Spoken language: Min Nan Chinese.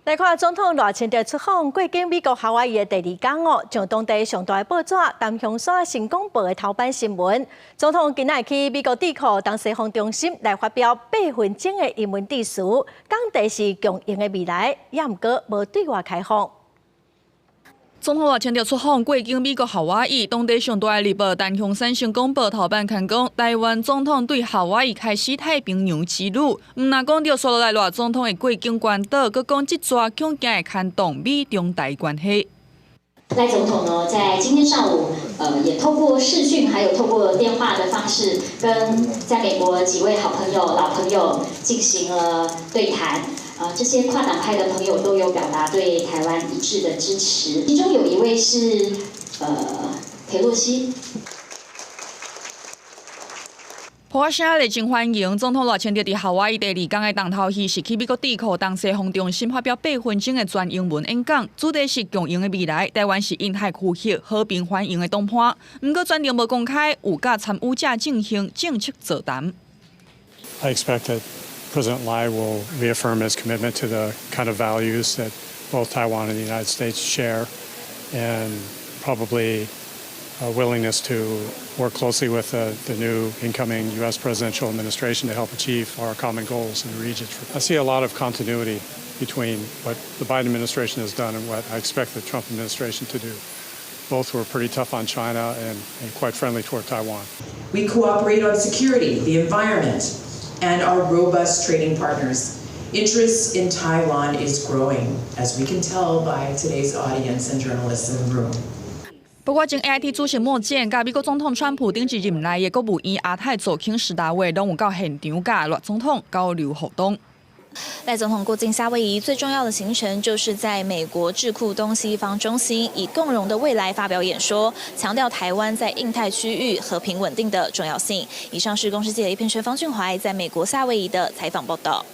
來看總統賴清德出訪過境美國夏威夷的第二工哦，上當地上大的報紙《南雄山成功報》的頭版新聞，總統今仔去美國智庫東西方中心來發表8分鐘的英文致辭，講題是共贏的未來，也毋過無對外開放。總統賴清德出訪過境美國夏威夷，當地上大的日報《南雄山成功報》頭版刊講，台灣總統對夏威夷開始太平洋之旅，毋但講著紲落來賴總統會過境關島，閣講這逝恐驚會牽動美中台關係。賴總統呢，在今天上午，也透過視訊，還有透過電話的方式，跟在美國幾位好朋友、老朋友進行了對談。這些跨黨派的朋友都有表達對台灣一致的支持，其中有一位是裴洛西。破聲熱情歡迎總統賴清德佇夏威夷第二工的重頭戲是去美國智庫東西方中心發表八分鐘的全英文演講，主題是共贏的未來，台灣是印太區域和平繁榮的黨伴。毋過全程無公開有佮參與者進行政策座談。 I expect that President Lai will reaffirm his commitment to the kind of values that both Taiwan and the United States share, and probably a willingness to work closely with the new incoming U.S. presidential administration to help achieve our common goals in the region. I see a lot of continuity between what the Biden administration has done and what I expect the Trump administration to do. Both were pretty tough on China and quite friendly toward Taiwan. We cooperate on security, the environment, and are robust trading partners. Interest in Taiwan is growing, as we can tell by today's audience and journalists in the room. 不過，前 AIT 主席莫健佮美國總統川普頂一任內的國務院亞太助卿史達偉攏有到現場佮賴總統交流互動。賴總統過境夏威夷最重要的行程，就是在美國智庫東西方中心以共榮的未來發表演說，強調台灣在印太區域和平穩定的重要性。以上是公視記者葉片軒、方俊懷在美國夏威夷的採訪報道。